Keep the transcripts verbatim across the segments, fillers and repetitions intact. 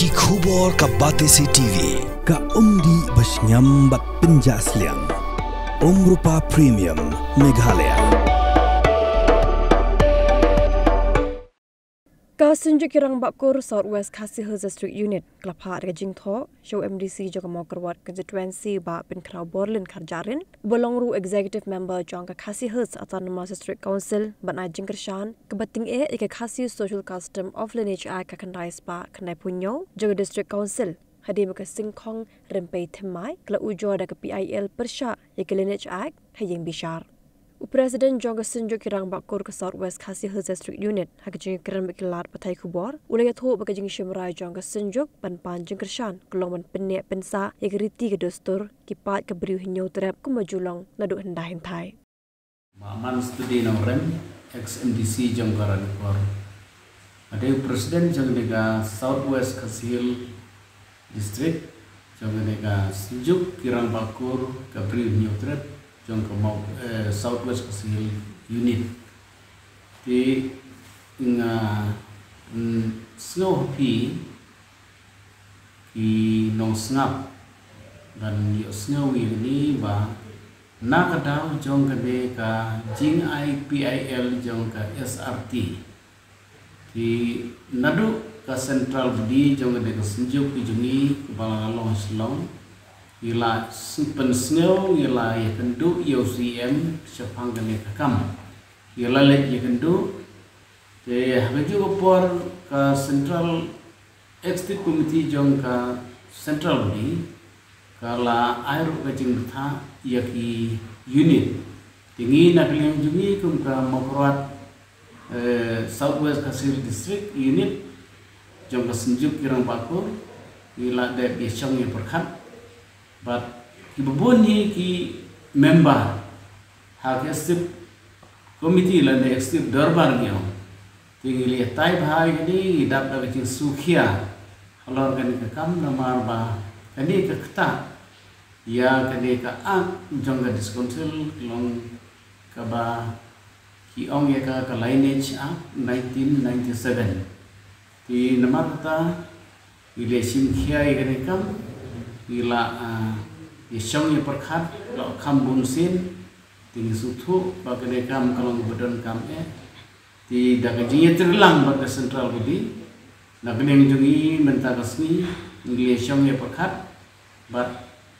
Ki khubor ka Batesi T V. Ka umdih ba shngiam bad pynjah sliang. Umrupa Premium Meghalaya. Ka Synjuk ki Rangbah Kur South West Khasi Hills District Unit ka la phah da ka jingthoh sha u M D C jong ka Mawkyrwat Constituency Bah Pynkhraw Borlin Kharjahrin, ba long ruh Executive Member jong ka Khasi Hills Autonomous District Council, ban ai jingkyrshan kaba tyngeh ïa ka Khasi Social Custom of Lineage Act ka khyndai spah khyndai phew hynñiew jong ka District Council, hadien ba ka Syngkhong Rympei Thymmai ka la ujor da ka P I L pyrshah ïa ka Lineage Act ha ïing bishar. U President jong ka Synjuk ki Rangbah Kur ka South West Khasi Hills District Unit ha ka jingïakren bad ki lad pathai khubor u la ïathuh ba ka jingshim rai jong ka Synjuk ban pan jingkyrshan ka long ban pynneh pynsah ïa ka riti ka dustur, ki paid ka briew Hynñiewtrep kumba ju long naduh hyndai hynthai. Bah Manstadi Nongrem, ex M D C jong ka Ranikor, ka dei u President jong ka South West Khasi Hills District, jong ka Synjuk ki Rangbah Kur ka briew Hynñiewtrep jong ka Mawk-, eh, South West Khasi Hills Unit. Te nga, mm, sngew ha phi ki nongsngap ban ïohsngew ïa kane ba na ka daw jong kane ka jingai P I L jong ka S R T, te naduh ka central body jong kane ka Synjuk ki jong ngi kaba la long ha Shillong, ngi la s-, pynsngew, ngi la ïakynduh ïa u C M shaphang kane ka kam, ngi la leit ïakynduh. Te ha kajuh ka por ka Central Executive Committee jong ka Central Body ka la ai ruh ka jingbthah ïa ki unit. Te ngi na ka liang jong ngi kum ka Mawkyrwat, eh, South West Khasi Hills District Unit jong ka Synjuk ki Rangbah Kur, ngi la dep ïashong ïapyrkhat bad kiba bun hi ki member ha ka Executive Committee lane Executive Dorbar ngi ong. Te ngi la ïatai bha ïa kane, ngi dap da ka jingsngewkhia halor kane ka kam namar ba kane ka ktah ïa kane ka Act jong ka District Council ka long kaba ki ong ïa ka ka Lineage Act nineteen ninety-seven. Te namar kata ngi la shim khia ïa kane ka kam, ngi la, ah, ïashong ïapyrkhat la kham bun sien. Te ngi sngewthuh ba kane ka kam ka long kaba donkam eh. Te da ka jingïatreilang bad ka Central Body, na ka liang jong ngi mynta ka sngi ngi la shong ïapyrkhat bad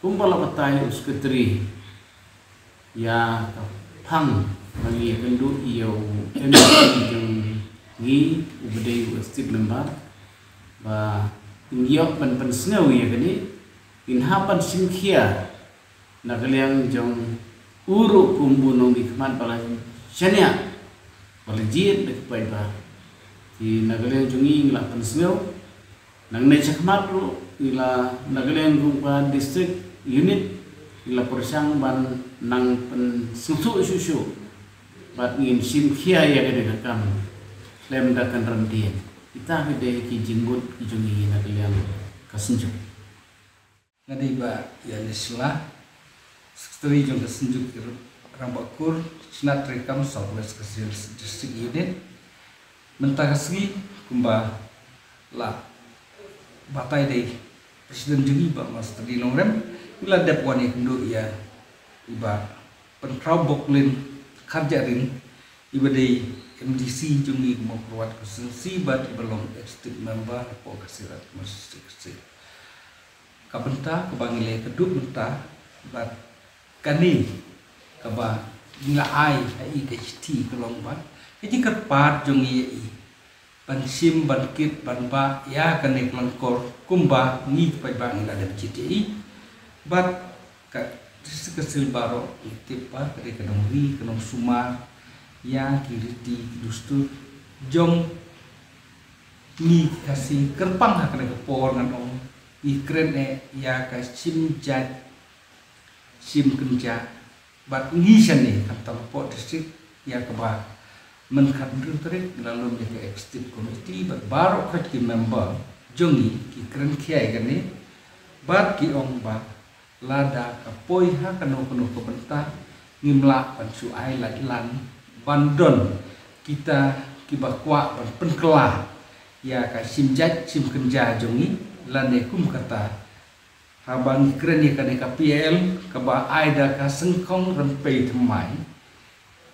kumba la batai u Secretary ïa ka phang ba ngi ïakynduh ïa u M D C jong ngi uba dei u Executive Member ba ngin ïoh ban pynsngew ïa kane, ngin hap ban shim khia na ka liang jong u ruh kum u nongmihkhmat ba la shaniah ba la jied da ki paidbah. Te na ka liang jong ngi ngi la pynsngew, nangne shakhmat ruh ngi la, na ka liang jong ka district unit ngi la pyrshang ban nang pynsngewthuh shuh shuh bad ngin shim khia ïa kane ka kam khlem da kynran dien. Kita ki dei ki jingmut ki jong ngi na ka liang ka Synjuk. Nga dei Bah Yanis Shylla, Secretary jong ka Synjuk ki Rangbah Kur, Chnat Treikam South West Khasi Hills District Unit. Mynta ka sngi kumba la batai da i President jong ngi Bah Manstadi Nongrem, ngi la dep wan ïakynduh ïa i Bah Pynkhraw Borlin Kharjahrin, iba dei M D C jong ngi ka Mawkyrwat Constituency bad iba long Executive Member hapoh ka Khasi Hills District. Ka bynta kaba ngi la ïakynduh mynta bad kane kaba ngi la ai ha i ka shithi ka long ba ka jingkyrpad jong ngi ïa i ban shim, ban kit, ban bah ïa kane ka lyngkor kumba ngi ki paidbah ngi la dep jied ïa i. Bad ka District Council baroh ngi tip ba ka dei ka nongri ka nongsumar ïa ki riti ki dustur jong ngi ki Khasi kyrpang ha kane ka por ngan ong ngi kren eh ïa ka shim jait shim kynja. Bad ngi shane khamtam hapoh district ïa kaba mynta ka hynriew tarik ngi la lum ïa ka executive committee bad baroh khoit ki member jong ngi ki kren khia ïa kane bad ki ong ba lada ka poi ha kano kano ka bynta ngim lah ban shu ai lait lang ban don kita kiba kwah ban pynkylla ïa ka shim jait shim kynja jong ngi. lane kum kata, haba ngi kren ïa kane ka P I L kaba ai da ka Syngkhong Rympei Thymmai.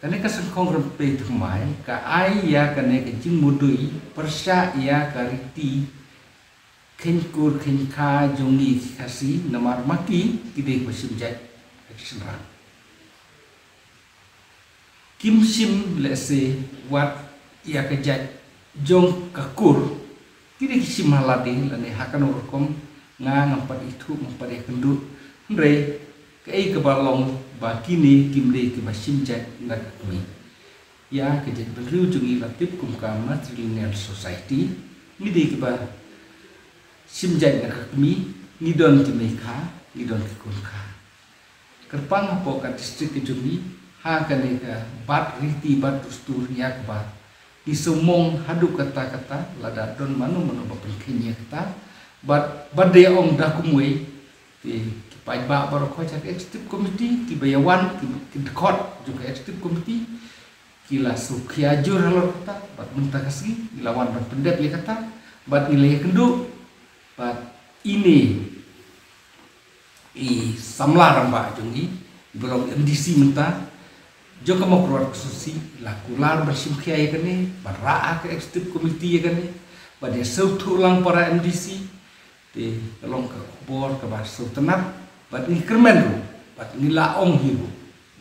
Kane ka Syngkhong Rympei Thymmai ka ai ïa kane ka jingmudui pyrshah ïa ka riti kheiñ kur kheiñ kha jong ngi ki Khasi, namar ma ki ki dei ba shim jait ha ki shynrang. Kim shim lehse wat ïa ka jait jong ka kur, ki dei ki shim ha lade lane ha kano rukom, nga ngam pat ithuh, ngam pat ïakynduh. Hynrei kaei kaba long ba kine kim dei kiba shim jait na ka kmie. Ïa ka jaitbynriew jong ngi la tip kum ka matrilineal society, ngi dei kiba shim jait na ka kmie, ngi don ki mei kha, ngi don ki khun kha. Kyrpang hapoh ka district ka jong ngi ha kane ka bat riti bat dustur ïa kaba ngi sngewmong haduh katta katta, lada don mano mano ba pynkheiñ ïa kata, bad, bad dei ong da kumwei, te ki paidbah baroh khoit ha ka executive committee, kiba ïawan, ki, ki dkhot jong ka executive committee, ki la sngewkhia jur halor kata, bad mynta ka sngi ngi la wan ban pyndep ïa kata, bad ngi la ïakynduh, bad ine i samla rangbah jong ngi, iba long M D C mynta jong ka Mawkyrwat constituency, i la kular ban shim khia ïa kane, ban rah ha ka executive committee ïa kane, ban ïa sngewthuh lang para M D C. Te ka long ka khubor kaba sngewtynnat, bad ngi kyrmen ruh, bad ngi la ong hi ruh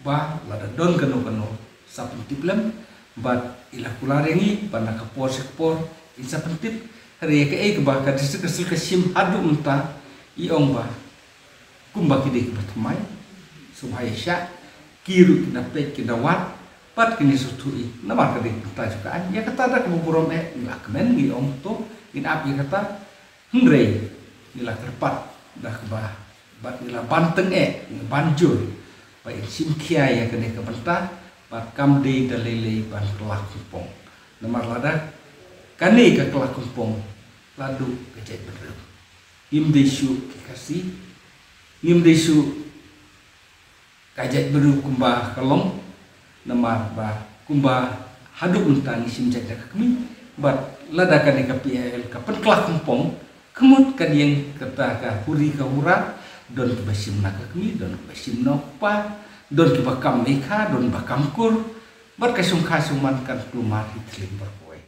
ba lada don kano kano sa pyntip lem, bad i la kular ïa ngi ba na ka por sha ka por in sa pyntip. Hynrei kaei kaba ka District Council ka shim haduh mynta, i ong ba kumba ki dei kiba thymmai, sngewbha ïa shah, ki ruh ki da peit, ki da wad, bad kin ïa sngewthuh ïa, namar ka dei ka bynta jong ka aiñ. Ïa kata da kaba burom eh ngi la kmen, ngi ong to ngin ap ïa kata. Hynrei ngi la kyrpad da kaba, bad ngi la ban tyngeh, ngi ban jur ba in shim khia ïa kane ka bynta, bad kam dei da lei lei ban kylla kungpong. Namar lada kane ka kylla kungpong, la duh ka jaitbynriew. Ngim dei shuh ki Khasi, ngim dei shuh ka jaitbynriew kumba ka long, namar ba kumba haduh mynta ngi shim jait na ka kmie, bad lada kane ka P I L ka pynkylla kungpong, ka mut ka dieng kata ka huri ka hura, don kiba shim na ka kmie, don kiba shim na u kpa, don kiba kam mei kha, don ba kam kur, bad ka shongkha shongman kan kulmar hi thylliej baroh kawei.